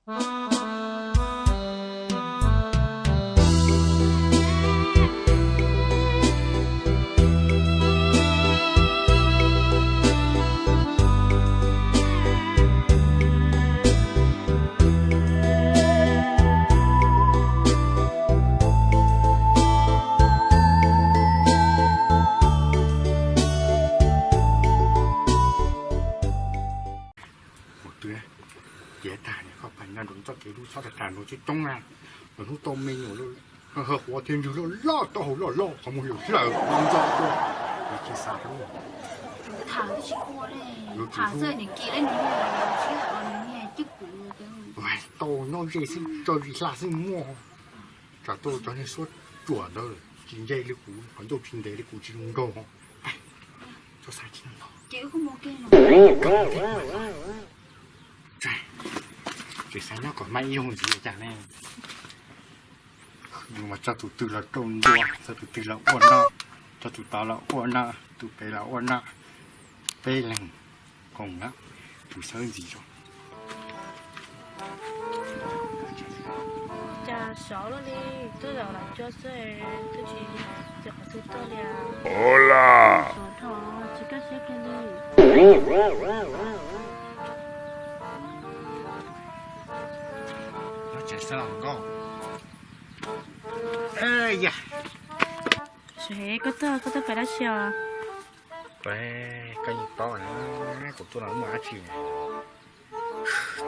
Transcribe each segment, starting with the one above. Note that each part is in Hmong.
Mus twg, ciav tag koj pais nyob nraum txoj kev dub txhob tag tag nrho coob coob na, lwm hnub tau me nyuam lawm, qhuav thiab ntswg loj loj, taub hau loj loj, qhov muag yau hlaws ntxo tuaj, ces xav tham tsis ua li, tham xwb nim kiag li, tau nyob ze xwb tso zis hla xwb muaj. Tsam tuaj cov niag suab ruam ntawd tsis ntse li kuv, qhov ncauj tsis ntev li kuv tsis zoo nraug. Tso xav tsis ntau. Tseem xav nyob kom mas ib zaug ntxiv cas ne. Yus mas tso tus twg los rau ntua, tso tus twg los ua no, tso tus tod los ua no, tus pem los ua no, peb leeg koom na, tus xawb ntxiv rau. Cas sov luaj li, twb zaum los cuab xwb, twb tsis txog qhov twg tuaj li. Sov dhau, tsis kaj siab kiag li. Sov heev, koj tuaj, koj tuaj pem dab tsi os? Koj yeej paub na, kuv tuaj no muaj dab tsi.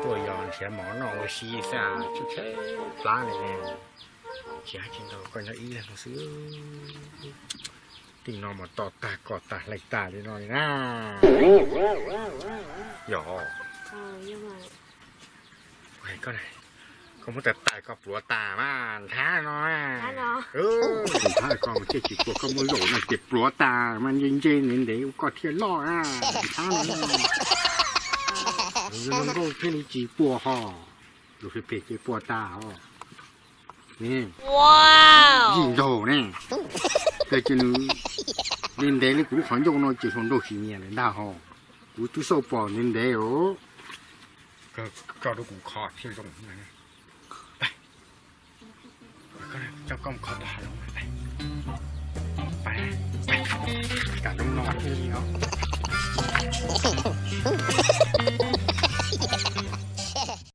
Tuaj yog nrhiav mov noj ua si xwb, tshaib tshaib plab li. Tsis hais tsis ntau, koj nyob ib leeg no xwb. Tej no mas to tag koj tag hlais tag li no li na. Yog koj, koj muab tais tais koj pluav tas mas nthab no. Nthab koj mas thiaj tsis pluav, koj muab zaum no ces pluav tas mas ntse ntse ntev ntev ua koj thiaj loj na. Nthab no, yog nkauj thiaj li tsis puas ho, yus phem phem ces puas tas ho. Yim nraug ne, ces nws ntev ntev li kuv lub qhov ncauj no ces hluas nraug tsis nyiam lawm ntag ho. Kuv twb xauj pom ntev ntev os. Koj rau kuv kho thiaj zoo. Coj koj mus kho tau hav zoov, pais, pais, kam zoo no thiaj li os.